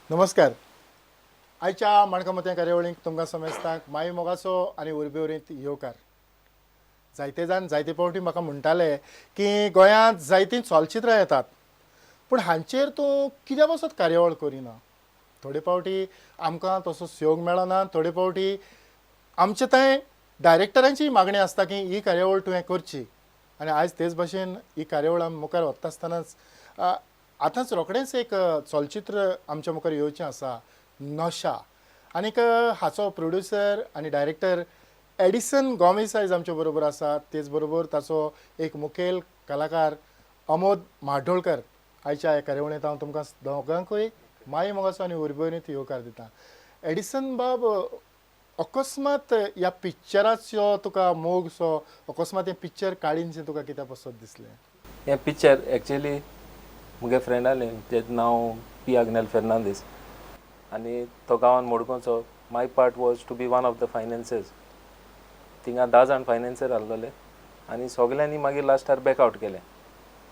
नमस्कार. आयच्या माणकां मोतयां कार्यावळींक तुमकां समेस्तांक माई मोगाचो आनी उर्बेवरींत येवकार. जायते जाण जायते फावटी म्हाका म्हणटाले की गोंयांत जायतीं चलचित्रां येतात, पूण हांचेर तूं कित्या पासत कार्यावळ करिना? थोडे फावटी आमकां तसो सहयोग मेळना, थोडे फावटी आमचे थंय डायरेक्टरांची मागणी आसता की ही कार्यावळ तुवें करची. आनी आयज तेच भाशेन ही कार्यावळ आमी मुखार वता आसतनाच आतांच रोखडेंच एक चलचित्र आमच्या मुखार येवचें आसा, नशा. आनीक हाचो प्रोड्युसर आनी डायरेक्टर एडिसन गोमेस आयज आमच्या बरोबर आसा. तेच बरोबर ताचो एक मुखेल कलाकार अमोद म्हाड्डोळकर. आयच्या ह्या कार्यावळींत हांव तुमकां दोगांकूय माई मोगाचो आनी उर्बेवरीत येवकार दिता. एडिसन बाब, अकस्मात ह्या पिक्चराचो तुका मोग सो, अकस्मात हें पिक्चर काडीनशें तुका कित्याक पासत दिसलें? हें पिक्चर एक्चुली मुगे फ्रेंडालें, तेजें नांव पी आग्नेल फेर्नांदीस आनी तो गांवान मडगांवचो. My part was to be one of the financiers. थिंगा 10 जाण फायनान्सर आसलेले आनी सगल्यांनी मागीर लास्टार बॅक आवट केलें.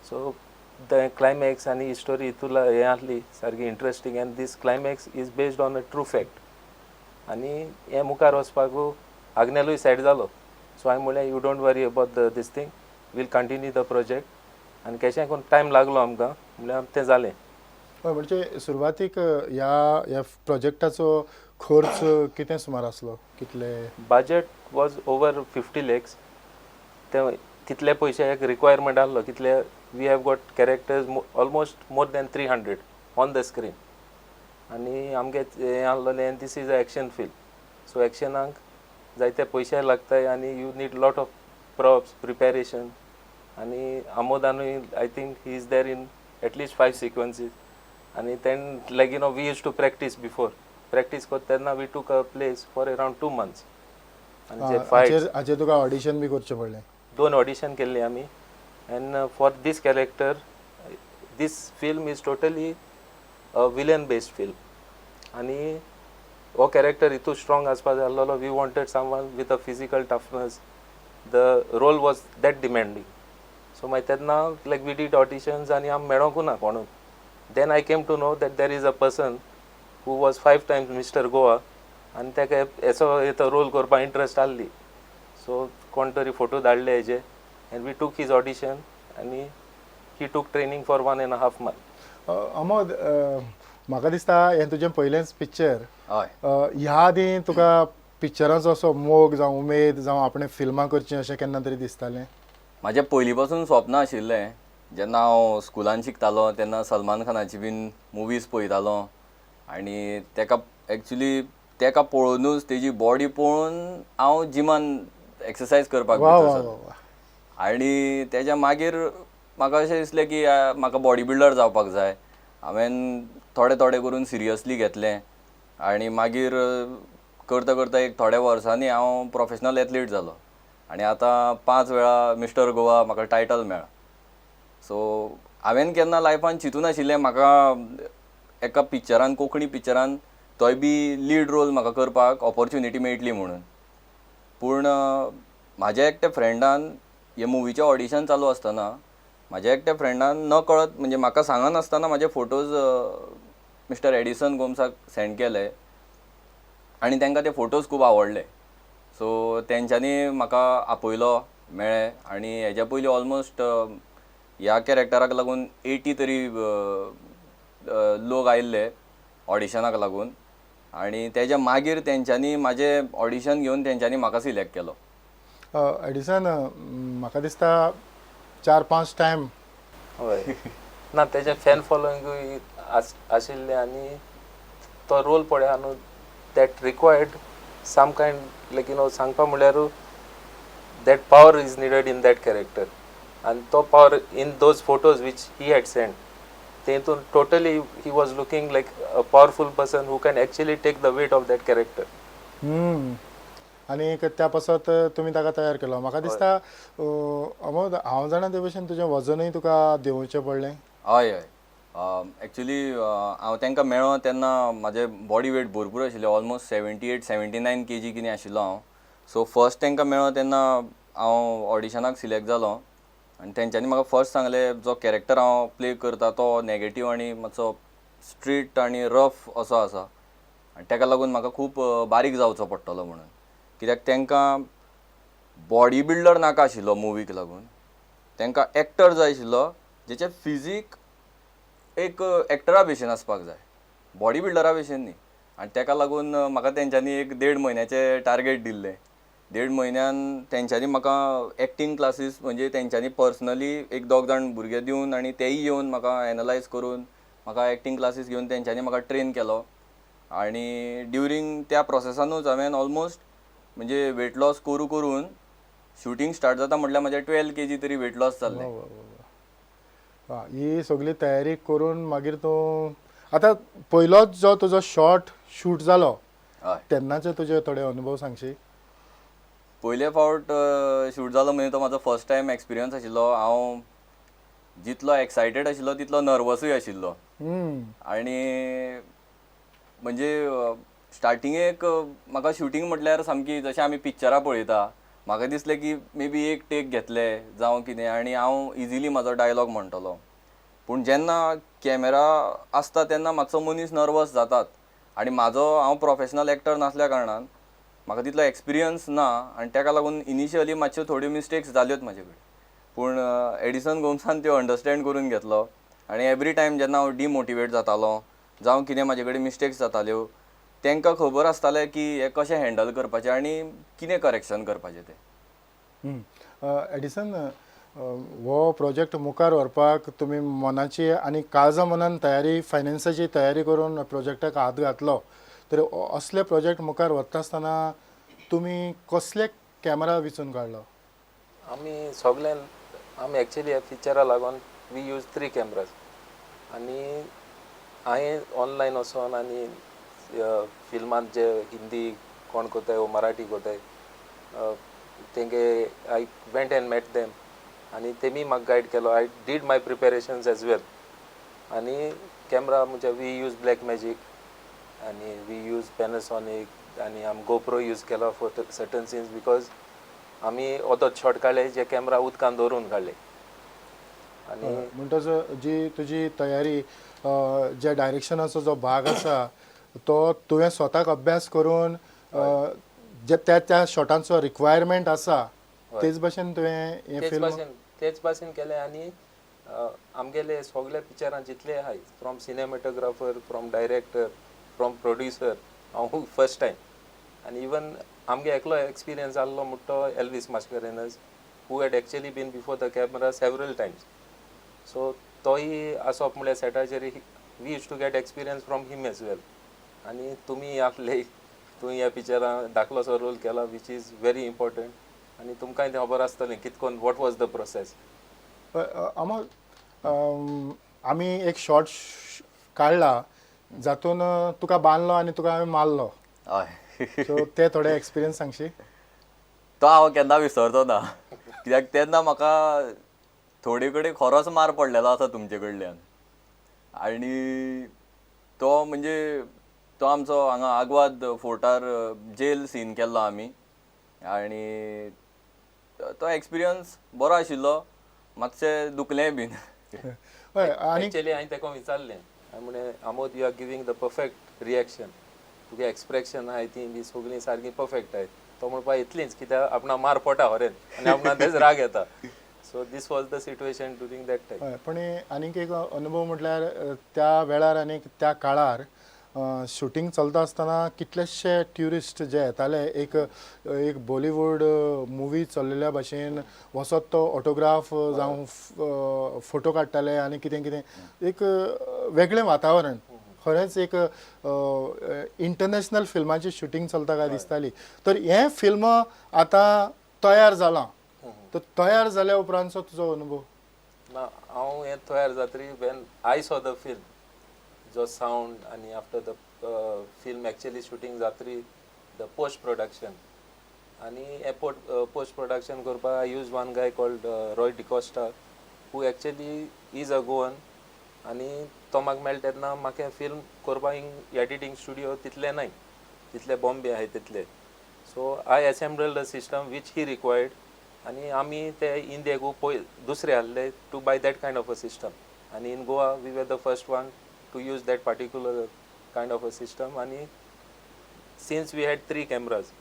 सो the climax आनी ही स्टोरी हितूला हें आसली सारकी interesting, and this climax is based on a true fact. आनी हें मुखार वचपाक आग्नेलूय सॅड जालो. सो हांवें म्हणलें, "You don't worry about the this thing, we'll continue the project." आनी केशें करून टायम लागलो आमकां, म्हणल्यार तें जालें. हय, म्हणजे सुरवातीक ह्या ह्या प्रोजेक्टाचो खर्च कितें सुमार आसलो, कितले? Budget was over 50 lakhs. ते तितले पयशे एक रिक्वायरमेंट आहलो, कितले we have got characters, almost more than 300 on the screen. आनी आमगे हें आहलोलें, this is a action film, so एक्शनाक जायते पयशे लागताय आनी you need lot of props, preparation. आनी आमोदानूय, I think he is there in at least five sequences. आनी then, like, we used to practice before. Practice करता तेन्ना we took a place for around 2 months आनी जे fights हाचेर तुका audition बी करचें पडलें? दोन ऑडिशन केल्ली आमी. And for this character, this film is totally a villain based film आनी हो कॅरेक्टर हितू स्ट्रॉंग आसपा जाय आसलेलो. We wanted someone with a physical toughness. The role was that demanding. So मागीर तेन्ना, लायक, we did auditions आनी आमी मेळोंकू ना कोणूच. Then I came to know that there is a person who was five times Mister Goa आनी ताका हेचो तो रोल करपाक इंट्रस्ट आहली. सो कोण तरी फोटो धाडले हेजे and we took his audition आनी he took training for one and half month. Amod, म्हाका दिसता हें तुजें पयलेंच पिक्चर. हय. ह्या आदीं तुका पिक्चराचो असो मोग जावं उमेद जावं आपणें फिल्मां करचीं अशें केन्ना तरी दिसतालें? म्हाजें पयलीं पासून स्वप्न आशिल्लें. जेन्ना हांव स्कुलान शिकतालो तेन्ना सलमान खानाची बीन मुवीज पळयतालो आनी तेका एक्चुली तेका पळोवनूच, तेजी बॉडी पळोवन हांव जिमान एक्सरसायज करपाक भितर सरलो. वा वा आनी तेज्या मागीर म्हाका अशें दिसलें की म्हाका बॉडी बिल्डर जावपाक जाय. हांवें थोडे थोडे करून सिरियसली घेतलें आनी मागीर करता करता एक थोड्या वर्सांनी हांव प्रोफेशनल एथलीट जालो आनी आतां पांच वेळा मिस्टर गोवा म्हाका टायटल मेळ्ळा. सो हांवें केन्ना लायफान चिंतूं नाशिल्लें म्हाका एका पिक्चरान, कोंकणी पिक्चरान, तोय बी लीड रोल म्हाका करपाक ऑपॉर्च्युनिटी मेळटली म्हणून. पूण म्हाज्या एकट्या फ्रेंडान, हे मुवीचें ऑडिशन चालू आसतना म्हाज्या एकट्या फ्रेंडान न कळत, म्हणजे म्हाका सांगनासतना म्हाजे फोटोज मिस्टर एडिसन गोम्साक सेंड केले आनी तांकां ते फोटोज खूब आवडले. सो तेंच्यांनी म्हाका आपयलो, मेळ्ळे. आनी हेज्या पयलीं ऑलमोस्ट ह्या कॅरेक्टराक लागून 80 तरी लोक आयिल्ले ऑडिशनाक लागून आनी तेज्या मागीर तेंच्यांनी म्हाजें ऑडिशन घेवन तेंच्यांनी म्हाका सिलेक्ट केलो. एडिसन, म्हाका दिसता चार पांच टायम हय, ना, तेजें फॅन फॉलोइंगूय आशिल्लें आनी तो रोल पळया न्हू, that required some kind, like, सांगपा म्हणल्यार that power is needed in that character. आनी तो power in those photos which he had send, तेतून totally he was looking like a powerful person who can actually take the weight of that character. आनी त्या पासत तुमी ताका तयार केलो. म्हाका दिसता, अमोद, हांव जाणा ते भशेन तुजें वजनूय तुका देंवोवचें पडलें. हय हय एक्चुली हांव तांकां मेळ्ळो तेन्ना म्हाजें बॉडी वेट भरपूर आशिल्लें. ऑलमोस्ट 78, 79 केजी कितें आशिल्लो हांव. सो फर्स्ट तांकां मेळ्ळो तेन्ना हांव ऑडिशनाक सिलेक्ट जालो आनी तेंच्यांनी म्हाका फर्स्ट सांगलें, जो कॅरेक्टर हांव प्ले करता तो नॅगेटीव आनी मातसो स्ट्रीट आनी रफ असो आसा आनी ताका लागून म्हाका खूब बारीक जावचो पडटलो म्हणून, कित्याक तांकां बॉडी बिल्डर नाका आशिल्लो मुवीक लागून, तांकां एक्टर जाय आशिल्लो जेचे फिजीक एक एक्टरा भशेन आसपाक जाय, बॉडी बिल्डरा भशेन न्ही. आनी ताका लागून म्हाका तेंच्यांनी एक 1.5 म्हयन्याचें टार्गेट दिल्लें. 1.5 म्हयन्यान तेंच्यांनी म्हाका एक्टींग क्लासीस म्हणजे तेंच्यांनी पर्सनली एक 2 जाण भुरगे दिवन आनी तेय येवन म्हाका एनलायज करून म्हाका एक्टींग क्लासीस घेवन तेंच्यांनी म्हाका ट्रेन केलो. आनी ड्युरींग त्या प्रोसेसानूच हांवें ऑलमोस्ट म्हणजे वेट लॉस करू करून शुटींग स्टार्ट जाता म्हटल्यार म्हजें 12 kg तरी वेट लॉस जाल्लें. ही सगळी तयारी करून मागीर तूं आतां पयलोच जो तुजो शॉर्ट शूट जालो हय, तेन्नाचे तुजे थोडे अनुभव सांगशी? पयले फावट शूट जालो म्हणजे तो म्हाजो फर्स्ट टायम एक्सपिरियन्स आशिल्लो. हांव जितलो एक्सायटेड आशिल्लो तितलो नर्वसूय आशिल्लो. आनी म्हणजे स्टार्टिंगेक म्हाका शुटींग म्हटल्यार सामकी जशें आमी पिक्चरां पळयता म्हाका दिसलें की मे बी एक टेक घेतले जावं कितें आनी हांव इजिली म्हाजो डायलॉग म्हणटलो. पूण जेन्ना कॅमेरा आसता तेन्ना मातसो मनीस नर्वस जातात आनी म्हाजो हांव प्रोफेशनल एक्टर नासल्या कारणान म्हाका तितलो एक्सपिरियन्स ना आनी ताका लागून इनिशियली मातश्यो थोड्यो मिस्टेक्स जाल्योच म्हाजे कडेन. पूण एडिसन गोम्सान त्यो अंडरस्टँड करून घेतलो आनी एवरी टायम जेन्ना हांव डिमोटिवेट जातालो जावं कितें म्हाजे कडेन मिस्टेक्स जाताल्यो तांकां खबर आसतालें की हें कशें हँडल करपाचें आनी कितें करेक्शन करपाचें तें. एडिसन, हो प्रोजेक्ट मुखार व्हरपाक तुमी मनाची आनी काळजा मनान तयारी, फायनान्साची तयारी करून प्रोजेक्टाक हात घातलो, तर असले प्रोजेक्ट मुखार व्हरता आसतना तुमी कसले कॅमेरा विचून काडलो? आमी सगळ्यान आमी एक्चुली ह्या पिक्चरा लागून we use 3 cameras. आनी हांवें ऑनलायन वचोन आनी फिल्मांत जे हिंदी कोण कोताय वो मराठी कोताय तेंगे I went and met them आनी तेमी म्हाका गायड केलो. I did my preparations as well. आनी कॅमरा म्हणजे we use black magic आनी we use Panasonic आनी आमी गोप्रो यूज केलो फॉर सर्टन सीन्स because आमी ओदोत शॉट काडले जे कॅमरा उदकान दवरून काडले. आनी म्हणटच जी तुजी तयारी ज्या डायरेक्शनाचो जो भाग आसा तो तुवें स्वताक अभ्यास करून जे त्या त्या शॉटांचो रिक्वायरमेंट आसा तेच भाशेन तुवें हें फिल्म तेच भाशेन केलें. आनी आमगेले सगळे पिक्चरां जितले आहाय from cinematographer, from director, from producer, हांव फर्स्ट टायम. आनी इवन आमगे एकलो एक्सपिरियन्स आहलो म्हणटा तो Elvis Mascarenhas, who had actually been before the camera several times. So तोय आसप म्हळ्यार सेटाचेर we use to get experience from him as well. आनी तुमी आपले तुवें ह्या पिक्चरान धाकलोसो रोल केला which is very important. आनी तुमकांय तें खबर आसतलें कितकोन what was the process. Amol, आमी एक शॉर्ट काडला जातून तुका बांदलो आनी तुका हांवें मारलो, हय. सो ते थोडे एक्सपिरियन्स सांगशी? तो हांव केन्ना विसरचो ना, कित्याक तेन्ना म्हाका थोडे कडेन खरोच मार पडलेलो आसा तुमचे कडल्यान. आनी तो म्हणजे तो आमचो हांगा आगवाद फोर्टार जेल सीन केल्लो आमी आनी तो एक्सपिरियन्स बरो आशिल्लो, मातशें दुखलेंय बीन. हय. आनी एक्चुअली हांवें ताका विचारलें, हांवें म्हणलें Amod, you are giving the perfect reaction, तुगे एक्सप्रेशन आहाय ती बी सगळीं सारकी परफेक्ट आहाय. तो म्हणपा इतलीच कित्याक आपणा मार पडटा हरेन आनी आपणा तेच राग येता. So this was the situation during that time. हय, पण आनीक एक अनुभव म्हटल्यार त्या वेळार आनी त्या काळार शुटींग चलता आसतना कितलेशे ट्युरिस्ट जे येताले, एक एक बॉलिवूड मुवी चल्लेल्या भाशेन वचत तो ऑटोग्राफ जावं फोटो काडटाले आनी कितें कितें एक वेगळें वातावरण, खरेंच एक इंटरनॅशनल फिल्माची शुटींग चलता काय दिसताली. तर हें फिल्म आतां तयार जालां, तर तयार जाल्या उपरांतचो तुजो अनुभव? ना, हांव हें तयार जातरी when I saw the film, जो सावंड आनी after the film actually shooting जातरी the post production आनी हें पोस्ट प्रोडक्शन करपाक I use one guy called Roy D'Costa, who actually is a Goan. आनी तो म्हाका मेळटा तेन्ना म्हाका फिल्म करपाक एडिटींग स्टुडियो तितले नाय जितले बॉम्बे आहाय तितले. So I assembled the system which he required आनी आमी ते इंडियेकू पय दुसरे आहले to buy that kind of a system. आनी in Goa we were the first one to use that particular kind of a system. आनी since we had three cameras,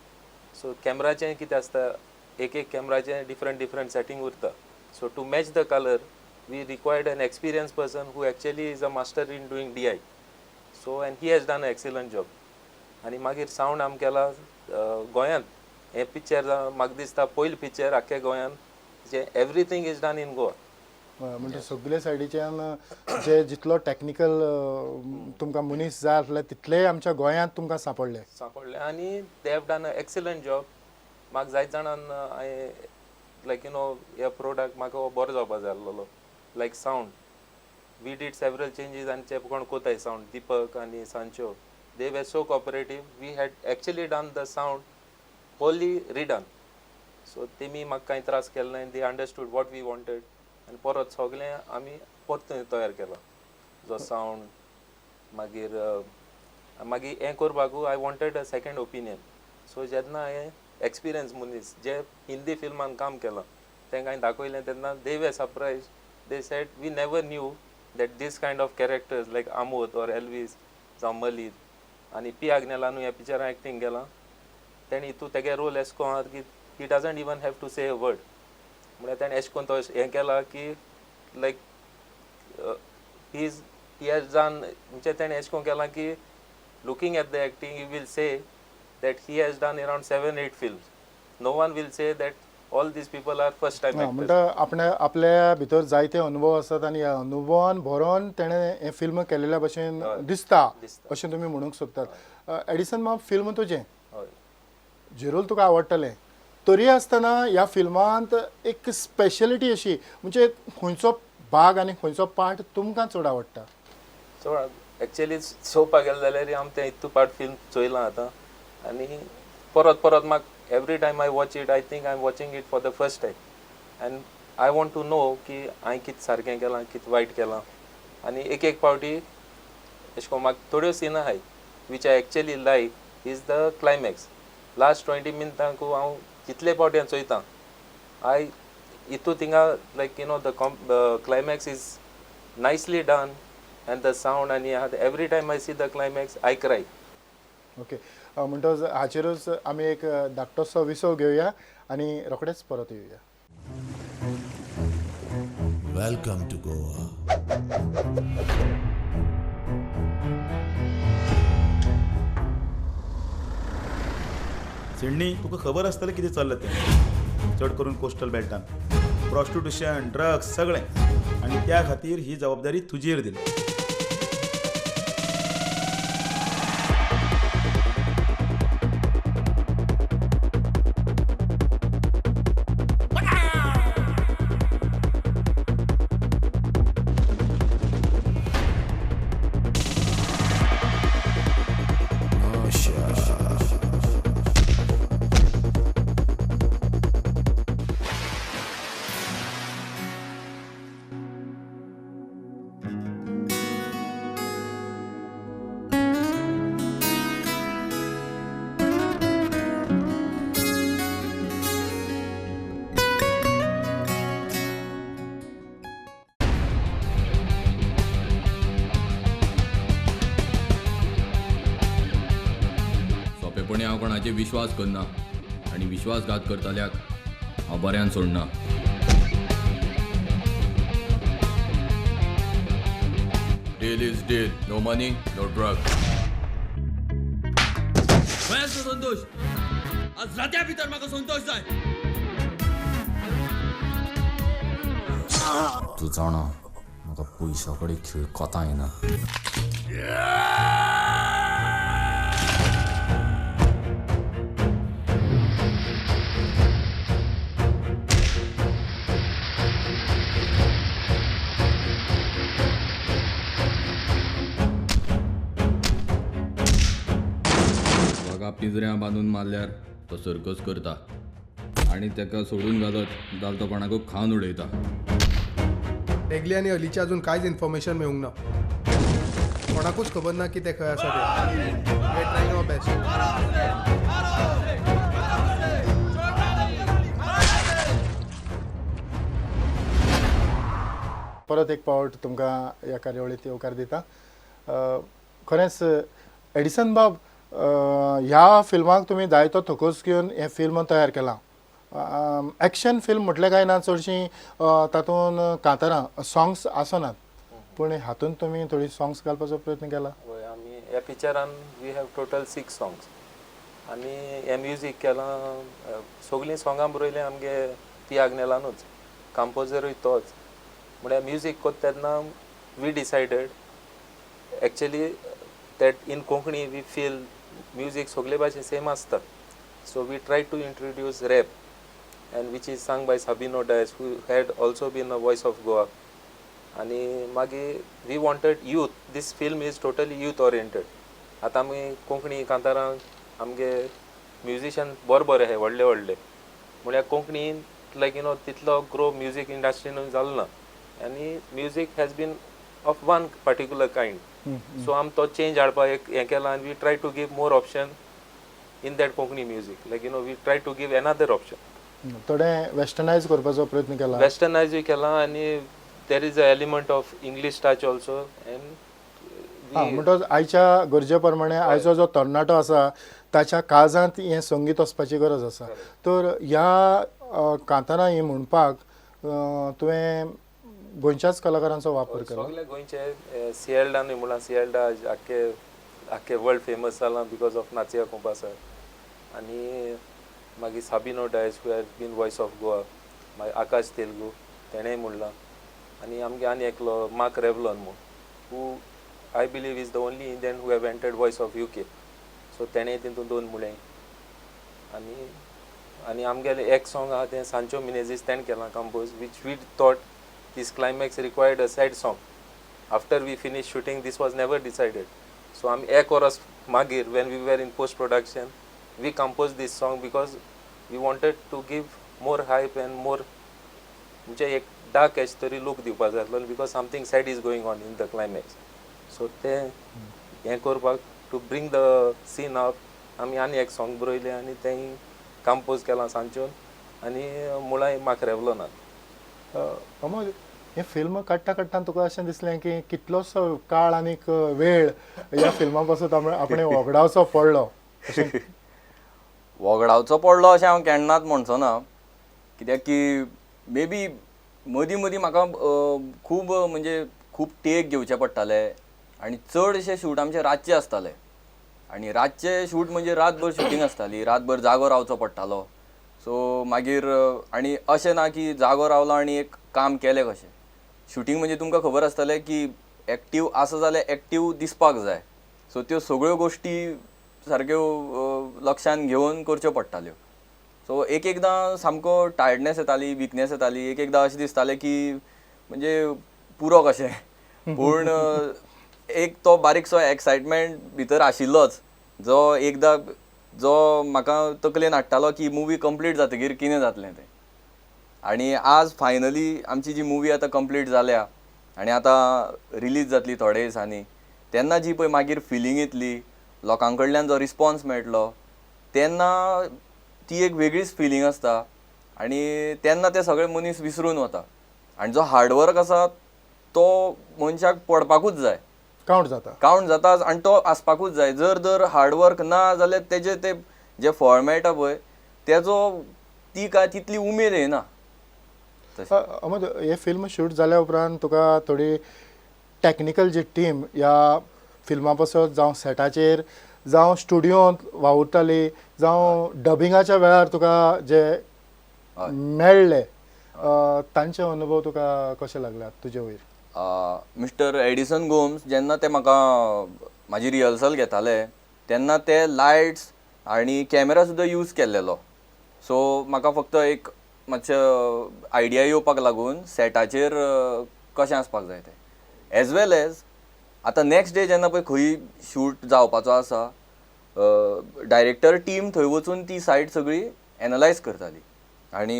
so कॅमराचें कितें आसता, एक एक कॅमराचें डिफरंट डिफरंट सेटींग उरता. So to match the colour we required an experience person who actually is a master in doing DI. So and he has done a excellent job. आनी मागीर sound आमी केला गोंयांत. हें पिक्चर म्हाका दिसता पयलें पिक्चर आख्ख्या गोंयांत जें everything is done in Goa. म्हणजे सगळे सायडीच्यान जे जितलो टॅक्निकल तुमकां मनीस जाय आसले तितलेय आमच्या गोंयांत तुमकां सांपडले. सांपडले आनी they have done a excellent job. म्हाका जायते जाणान हांवें लायक you know हे प्रोडक्ट म्हाका हो बरो जावपा जाय आसलेलो, like sound we did several changes आनी ते कोण कोताय सावंड दीपक आनी Sancho, they were so cooperative. We had actually done the sound wholly redone. So तेमी म्हाका कांय त्रास केले ना, they understood what we wanted आनी परत सगळें आमी परतून तयार केलां जो सावंड. मागीर मागीर हें करपाकू I wanted a second opinion. So जेन्ना हांवें एक्सपिरियन्स मनीस जे हिंदी फिल्मान काम केलां तेंकां हांवें दाखयलें तेन्ना they were surprise. They said we never knew that this kind of characters like Amod or Elvis जावं मलीद आनी पी आग्नेलानूय ह्या पिक्चरान एक्टींग केलां तेणी हितू तेगे रोल एशें कोन्न आहा की he doesn't even have to say a word. म्हळ्यार तेणें एशें कोन्न तो हें केलां की like he is he has done, म्हणजे तेणें एशें कोन्न केलां की looking at the acting you will say that he has done around 7-8 films. No one will say that all these people are first time actors. म्हणटा आपल्या आपल्या भितर जायते अनुभव आसात आनी ह्या अनुभवान भरोन तेणें हें फिल्म केलेल्या भशेन दिसता अशें तुमी म्हणूंक सोदतात. एडिसन माम, फिल्म तुजें झिरोल तुका आवडटलें, तरी आसतना ह्या फिल्मांत एक स्पेशलिटी अशी म्हणजे खंयचो भाग आनी खंयचो पार्ट तुमकां चड आवडटा? सो एक्चुअली चोवपाक गेलें जाल्यार आमी तें इतू पार्ट फिल्म चोयलां आतां आनी परत परत म्हाका every time I watch it I think I am watching it for the first time and I want to know की हांवें कितें सारकें केलां, कितें वायट केलां. आनी एक एक पावटी अशें करून म्हाका थोड्यो सिनां आहाय which I actually like is the climax. Last 20 मिनटांकू हांव जितले पावटी हांव चोयता I इतू थिंगा like you know the climax is nicely done and the sound आनी every time I see the climax I cry. Okay, म्हणटच हाचेरूच आमी एक धाकटोसो विसव घेवया आनी रोखडेच परत येवया. Welcome to Goa. Sydney, तुका खबर आसतलें कितें चल्लां तें, चड करून कोस्टल बेल्टान प्रॉस्टिट्युशन, ड्रग्स सगळें, आनी त्या खातीर ही जबाबदारी तुजेर दिली. सोंपेपणी हांव कोणाचेर विश्वास करना आनी विश्वासघात करतल्याक हांव बऱ्यान सोडना. Deal is deal. No money, no drug. खंय आसा संतोष? आज रात्या भितर म्हाका संतोष जाय. तूं जाणा म्हाका पयशा कडेन खेळ कोता येना. पिंजऱ्यां बांदून मारल्यार तो सर्कस करता आनी ताका सोडून घालत जाल्यार तो कोणाकूय खावन उडयता. रेगली आनी अलीचे अजून कांयच इन्फॉर्मेशन मेळूंक ना, कोणाकूच खबर ना की ते खंय आसा ते. We are trying our best. परत एक पावट तुमकां ह्या कार्यावळींत येवकार दिता. खरेंच एडिसन बाब, ह्या फिल्माक तुमी जायतो थकस घेवन हें फिल्म तयार केलां. एक्शन फिल्म म्हटलें काय ना चडशीं तातूंत कांतारां सॉंग्स आसनात, पूण हातूंत तुमी थोडीं सॉंग्स घालपाचो प्रयत्न केला. वय, आमी ह्या पिक्चरान we have total 6 songs आनी हें म्युजीक केलां. सगळीं सॉंगां बरयलीं आमगे पी आग्नेलानूच, कंपोजरूय तोच. म्हळ्यार म्युजीक कोत्ता तेन्ना we decided actually that in Konkani we feel music सगळे भाशेन सेम आसता. So we try to introduce rap and which is sung by Sabino Dias, who had also been a voice of Goa. आनी मागीर we wanted youth. This film is totally youth oriented. आतां आमी कोंकणी कांतारां आमगे musician बरे बरे आहाय, व्हडले व्हडले, म्हळ्यार कोंकणीन लायक you know तितलो ग्रो म्युजीक इंडस्ट्रीनूय जालो ना आनी music has been of one particular kind. So आमी तो चेंज हाडपाक एक हें केलां आनी we try to give more option in that Konkani music, like you know we try to give another option. थोडें वेस्टर्नायज करपाचो प्रयत्न केला. वेस्टर्नायजूय केलां आनी there is a element of English touch also and हां, म्हणटकच आयच्या गरजे प्रमाणे आयचो जो तरणाटो आसा ताच्या काळजांत हें संगीत वचपाची गरज आसा. तर ह्या कांतारां ही म्हणपाक तुवें गोंयच्याच कलाकारांचो वापर केला. सगळे गोंयचे सिएल्डानूय म्हणलां, सिएल्डा आख्खे आख्खे वर्ल्ड फेमस जालां because of नाचिया कुंपासर. आनी मागीर Sabino Dias who has been voice of Goa, मागीर आकाश तेलगू तेणेंय म्हणलां. आनी आमगे आनी एकलो मार्क रेवलॉन म्हूण, who I believe is the only Indian who have entered voice of UK. So तेणें तितून दोन मुळें. आनी आनी आमगेलें एक सॉंग आहा तें सांचो मिनेजीस तेणें केलां compose, which we thought this climax required a sad song. After we finish shooting this was never decided. So आमी एक वरस मागीर when we were in post production we compose this song because we wanted to give more hype and more म्हणजे एक dark एश तरी look दिवपाक जाय आसलो because something sad is going on in the climax. So तें हें करपाक to bring the scene up आमी आनी एक सॉंग बरयलें आनी तें कंपोज केलां सांचोन आनी मुळां म्हाका रेवलो ना. अमोल, हें फिल्म काडटा काडटा तुका अशें दिसलें की कितलोसो काळ आनीक वेळ ह्या फिल्मा पासून आपणें वगडावचो पडलो? वगडावचो पडलो अशें हांव केन्नाच म्हणचो ना, कित्याक की मे बी मदीं मदीं म्हाका खूब म्हणजे खूब टेक घेवचे पडटाले आनी चडशे शूट आमचे रातचे आसताले आनी रातचे शूट म्हणजे रातभर शुटींग आसताली, रातभर जागो रावचो पडटालो. सो मागीर आनी अशें ना की जागो रावलो आनी एक काम केलें कशें. शुटींग म्हणजे तुमकां खबर आसतलें की एक्टीव आसा जाल्यार एक्टीव दिसपाक जाय. सो त्यो सगळ्यो गोश्टी सारक्यो लक्षान घेवन करच्यो पडटाल्यो. सो एक एकदां सामको टायर्डनेस येताली, विकनेस येताली, एक एकदां अशें दिसतालें की म्हणजे पुरो कशें. पूण एक तो बारीकसो एक्सायटमेंट भितर आशिल्लोच, जो एकदां जो म्हाका तकलेन हाडटालो की मुवी कंप्लीट जातकीर कितें जातलें तें. आनी आज फायनली आमची जी मुवी आतां कंप्लीट जाल्या आनी आतां रिलीज जातली थोडे दिसांनी, तेन्ना जी पळय मागीर फिलींग येतली, लोकां कडल्यान जो रिस्पॉन्स मेळटलो, तेन्ना ती एक वेगळीच फिलींग आसता आनी तेन्ना ते सगळे मनीस विसरून वता आनी जो हार्डवर्क आसा तो मनशाक पडपाकूच जाय, काउंट जाता, काउंट जाता आनी तो आसपाकूच जाय. जर जर हार्डवर्क ना जाल्यार तेजे ते जे फळ मेळटा पळय तेजो ती काय तितली उमेद येना. अमोद, हे फिल्म शूट जाल्या उपरांत तुका थोडी टॅक्निकल जी टीम ह्या फिल्मा पासत जावं सेटाचेर जावं स्टुडियोंत वावुरताली जावं डबिंगाच्या वेळार तुका जे मेळ्ळे तांचे अनुभव तुका कशे लागल्यात तुजे वयर? मिस्टर एडिसन गोम्स जेन्ना ते म्हाका म्हाजी रिहर्सल घेताले तेन्ना ते लायट्स आनी कॅमेरा सुद्दां यूज केल्लेलो. सो म्हाका फक्त एक मातशें आयडिया येवपाक लागून सेटाचेर कशें आसपाक जाय तें. एज वेल एज आतां नॅक्स्ट डे जेन्ना पळय खंय शूट जावपाचो आसा, डायरेक्टर टीम थंय वचून ती सायट सगळी एनलायज करताली आनी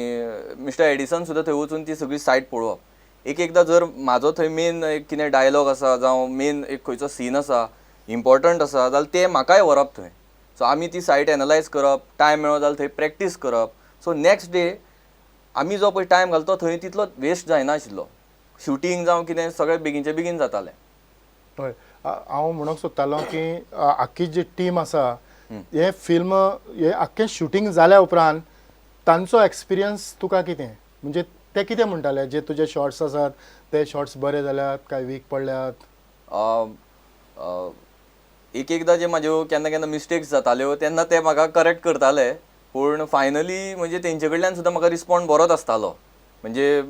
मिस्टर एडिसन सुद्दां थंय वचून ती सगळी सायट पळोवप. एक एकदां जर म्हाजो थंय मेन एक कितें डायलॉग आसा जावं मेन एक खंयचो सीन आसा इम्पॉर्टंट आसा जाल्यार ते म्हाकाय व्हरप थंय. सो आमी ती सायट एनलायज करप, टायम मेळ्ळो जाल्यार थंय प्रॅक्टीस करप. सो नॅक्स्ट डे आमी जो पळय टायम घालता तो थंय तितलो वेस्ट जायना आशिल्लो. शुटींग जावं कितें सगळें बेगीनचे बेगीन जातालें. हय, हांव म्हणूंक सोदतालो की आख्खी जी टीम आसा, हें फिल्म हें आख्खें शुटींग जाल्या उपरांत तांचो एक्सपिरियन्स तुका कितें, म्हणजे ते कितें म्हणटाले, जे तुजे शॉर्ट्स आसात ते शॉर्ट्स बरे जाल्यात काय वीक पडल्यात? अ, एक एकदां जे म्हाज्यो केन्ना केन्ना मिस्टेक्स जाताल्यो तेन्ना ते म्हाका करेक्ट करताले, पूण फायनली म्हणजे तेंचे कडल्यान सुद्दां म्हाका रिस्पॉन्ड बरोच आसतालो. म्हणजे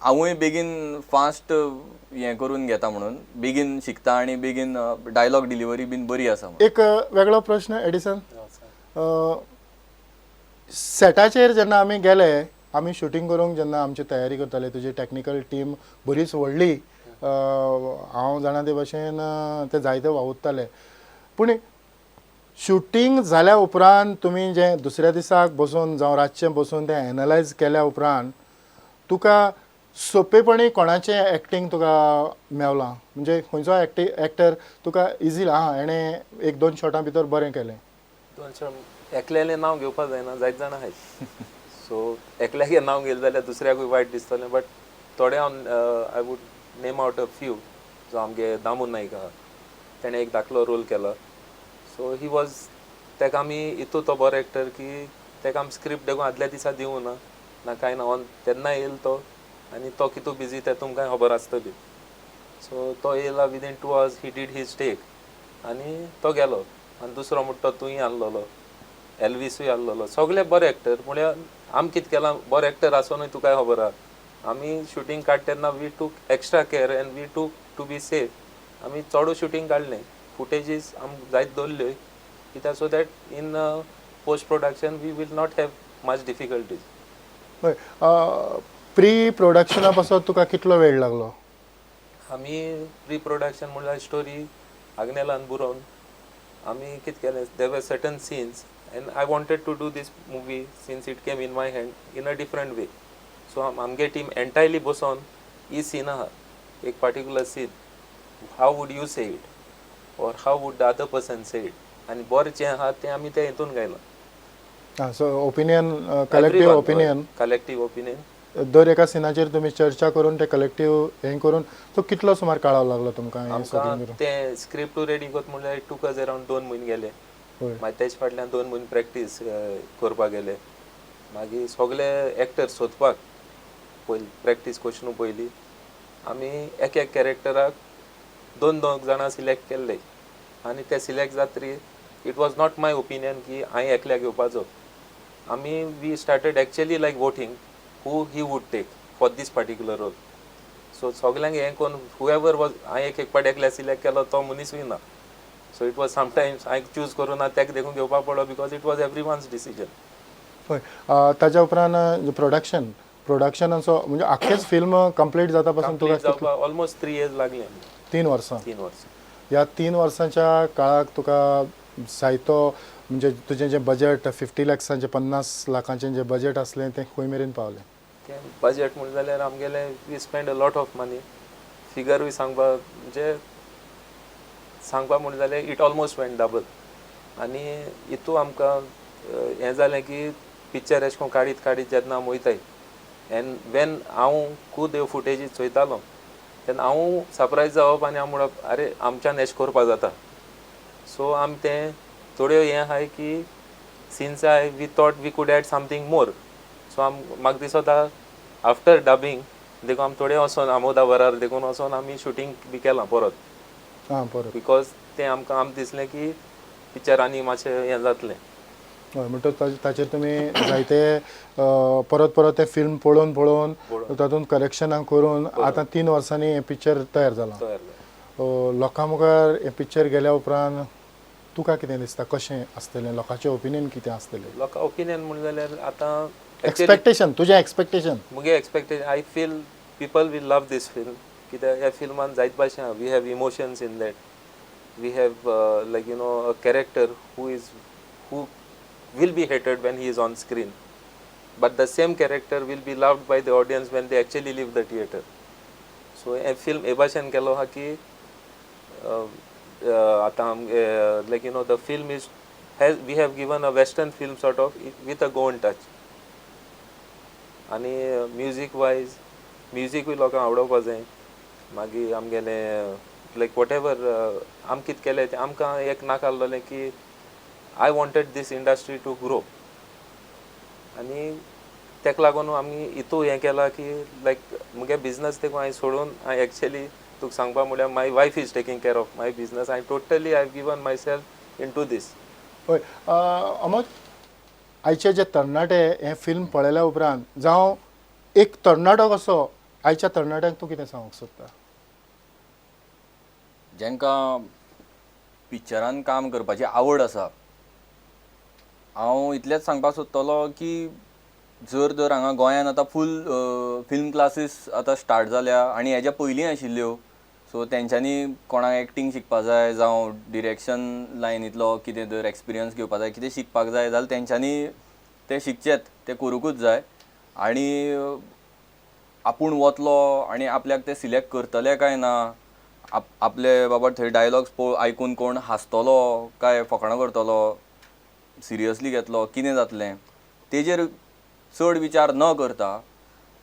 हांवूय बेगीन फास्ट हें करून घेता म्हणून बेगीन शिकता आनी बेगीन डायलॉग डिलिव्हरी बीन बरी आसा म्हणून. एक वेगळो प्रश्न एडिसन, सेटाचेर जेन्ना आमी गेले, आमी शुटींग करूंक जेन्ना आमची तयारी करताले, तुजी टॅक्निकल टीम बरीच व्हडली, हांव जाणा ते भशेन ते जायते वावुरताले, पूण शुटींग जाल्या उपरांत तुमी जें दुसऱ्या दिसाक बसून जावं रातचें बसून तें एनलायज केल्या उपरांत तुका सोंपेपणी कोणाचें एक्टींग तुका मेवलां, म्हणजे खंयचो एक्टर तुका इजिली आं हेणें एक दोन शॉटां भितर बरें केलें? दोन शॉट एकल्यालें नांव घेवपाक जायना, जायत जाणां आहाय, सो एकल्यागे नांव घेतलें जाल्यार दुसऱ्याकूय वायट दिसतलें, बट थोडे हांव I would name out a few. जो आमगे दामू नायक आहा, तेणें एक धाकलो रोल केला, सो he was ताका आमी इतू तो बरो एक्टर की ताका आमी स्क्रिप्ट देखून आदल्या दिसा दिवूं ना ना कांय ना, ऑन तेन्ना येयल तो, आनी तो कितू बिजी तें तुमकां खबर आसतली. सो तो येयला, within 2 hours he did his take आनी तो गेलो. आनी दुसरो म्हणटा तो तूंय आहलोलो, एल्विसूय आहलोलो, सगळे बरे एक्टर. म्हळ्यार आमी कितें केलां, बरो एक्टर आसोनूय तुकाय खबर आहा, आमी शुटींग काडटा तेन्ना we took extra care and we took to be safe. आमी चडू शुटींग काडलें, फुटेजीस आमी जायत दवरल्यो कित्याक so that in post production we will not have much difficulties. हय, प्री प्रोडक्शना पासत तुका कितलो वेळ लागलो? आमी प्री प्रोडक्शन म्हणल्यार स्टोरी आग्नेलान बरोवन आमी कितें केलें, there were certain scenes and I wanted to do this movie, since it came in my hand, in a different way. So आमगे टीम एंटायरली बसोन ही सीन आहा, एक particular scene, how would you say it or how would the other person say it, आनी बरें जें आहा तें आमी तें हितून घायलां. आं, so opinion, collective opinion. Collective opinion. दर एका सिनाचेर तुमी चर्चा करून ते कलेक्टीव हें करून, सो कितलो सुमार काळाव लागलो तुमकां हें सगळें आमकां करून? तें स्क्रिप्ट रेडी करता म्हणल्यार it took us around 2 म्हयने गेले. मागीर तेज फाटल्यान 2 म्हयने प्रॅक्टीस करपाक गेले, मागीर सगळे एक्टर सोदपाक पयलीं प्रॅक्टीस करचे न्हू पयलीं आमी एक एक कॅरेक्टराक दोन दोन जाणां सिलेक्ट केल्ले आनी ते select जातरी it was not my opinion की हांवें एकल्याक घेवपाचो. आमी we started actually like voting who he would take for this particular role. So सगल्यांक हें करून हुएवर वॉज, हांवें एक एक पाट एकल्या सिलेक्ट केलो तो मनीसूय ना, सो it was sometimes हांवें चूज करूं ना, ताका देखून घेवपा पडलो because it was everyone's decision. हय, ताच्या उपरांत प्रोडक्शन, प्रोडक्शनाचो म्हणजे आख्खेच फिल्म कंप्लीट जाता पासून तुका कंप्लीट जावपाक ऑलमोस्ट 3 इयर्स लागले आमकां. 3 वर्सां? 3 वर्सां. ह्या 3 वर्सांच्या काळाक तुका जायतो, म्हणजे तुजें जें बजट 50 लॅक्सांचें, 50 लाखांचें जें बजट आसलें तें खंय मेरेन पावलें? तें बजट म्हणलें जाल्यार आमगेलें we spend a lot of money. फिगरूय सांगपाक, म्हणजे सांगपाक म्हणलें जाल्यार it almost went double. आनी हितू आमकां हें जालें की पिक्चर एशें करून काडीत काडीत जेन्ना आमी वयताय एन्ड when हांव खूद ह्यो फुटेजीस चोयतालो तेन्ना हांव सरप्रायज जावप आनी हांव म्हणप, आरे, आमच्यान एशें करपा जाता. सो आमी तें थोड्यो हें आहाय की since I we thought we could add something more, so आम म्हाका दिसता आफ्टर डबिंग देखून आमी थोडे वचोन आमोदा बरार देखून वचोन आमी शुटींग बी केलां परत. आं, परत. Because तें आमकां आमकां दिसलें की पिक्चर आनी मातशें हें जातलें. हय, म्हणटच ताचेर तुमी जायते परत परत तें फिल्म पळोवन पळोवन तातूंत करेक्शनां करून आतां 3 वर्सांनी हें पिक्चर तयार जालां. तयार जालें. लोकां मुखार हें पिक्चर गेल्या उपरांत तुका कितें दिसता, कशें आसतलें, लोकांचें ओपिनियन कितें आसतलें? लोकां ओपिनियन म्हणलें जाल्यार आतां एक्चुअली एक्सपेक्टेशन, तुजें एक्सपेक्टेशन? मुगे expectation, I feel people will love this film कित्याक ह्या फिल्मान जायत भाशेन आहा. We have emotions in that, we have like a character who will be hated when he is on screen, but the same character will be loved by the audience when they actually leave the theatre. So hey film हे भाशेन केलो आहा की आतां आमगे like the film is has we have given a western film sort of with a Goan touch. आनी music wise, म्युजिकूय लोकांक आवडोवपा जाय. मागीर आमगेलें लायक what ever आम कितें केलें तें आमकां एक नाका आहलोलें की I wanted this industry to grow. आनी तेका लागून आमी हितू हें केलां की लायक मुगे बिजनस तेकून हांवें सोडून, हांवें एक्चुअली तुका सांगपा म्हळ्यार my wife is taking care of my business. हांवें totally I have given myself into this. हय अमोद, आयचे जे तरणाटे हें फिल्म पळयल्या उपरांत, जावं एक तरणाटो कसो आयच्या तरणाट्यांक तूं कितें सांगूंक सोदता? जांकां पिक्चरान काम करपाची आवड आसा, हांव इतलेंच सांगपाक सोदतलो की जर तर हांगा गोंयान आतां फूल फिल्म क्लासीस आतां स्टार्ट जाल्या आनी हेज्या पयलीं आशिल्ल्यो, सो तेंच्यांनी कोणाक एक्टींग शिकपा जाय जावं डिरेक्शन लायनींतलो कितें जर एक्सपिरियन्स घेवपा जाय, कितें शिकपाक जाय जाल्यार तेंच्यांनी तें शिकचेंच, तें करुंकूच जाय. आनी आपूण वतलो आनी आपल्याक ते सिलेक्ट करतले काय ना, आपले बाबा थंय डायलॉग्स आयकून कोण हांसतलो काय फकाणां करतलो, सिरियसली घेतलो कितें जातलें, तेजेर चड विचार न करता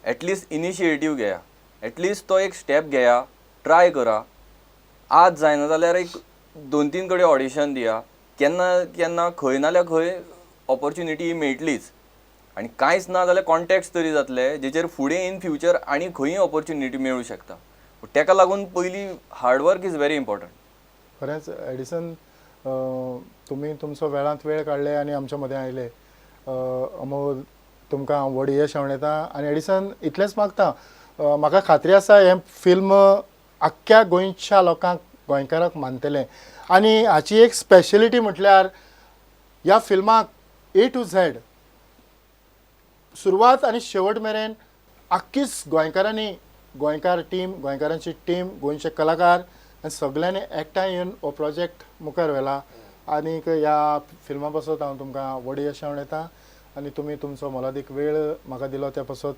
एटलिस्ट इनिशिएटीव घेया, एटलिस्ट तो एक स्टेप घेया, ट्राय करा. आज जायना जाल्यार एक 2-3 कडेन ऑडिशन दिया, केन्ना केन्ना खंय नाल्यार खंय ऑपॉर्च्युनिटी मेळटलीच. आनी कांयच ना जाल्यार कॉन्टेक्ट्स तरी जातले जेचेर फुडें इन फ्युचर आनी खंयी ऑपॉर्च्युनिटी मेळूं शकता. पूण तेका लागून पयलीं hard work is very important. खरेंच एडिसन, तुमी तुमचो वेळांत वेळ काडले आनी आमच्या मदें आयले. अमोल, तुमकां हांव व्हड यश आवडयता आनी एडिसन इतलेंच मागता, म्हाका खात्री आसा हें फिल्म आख्ख्या गोंयच्या लोकांक, गोंयकारांक मानतलें. आनी हाची एक स्पेशलिटी म्हटल्यार ह्या फिल्माक ए टू झॅड सुरवात आनी शेवट मेरेन आख्खीच गोंयकारांनी, गोंयकार टीम, गोंयकारांची टीम, गोंयचे कलाकार आनी सगल्यांनी एकठांय येवन हो प्रोजेक्ट मुखार व्हेला. आनीक ह्या फिल्मा पासत हांव तुमकां व्हड यश आवडयता आनी तुमी तुमचो मोलादीक वेळ म्हाका दिलो त्या पासत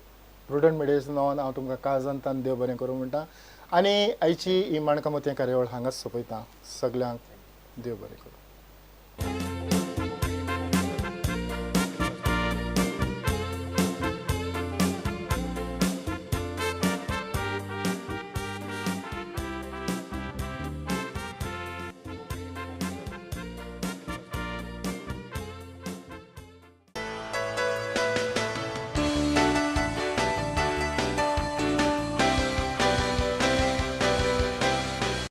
प्रुडंट मिडियाच्या नांवान हांव तुमकां काळजान तान देव बरें करूं म्हणटा. आनी आयची ही माणकां मोतयां कार्यावळ हांगाच सोंपयता. सगल्यांक देव बरें करूं.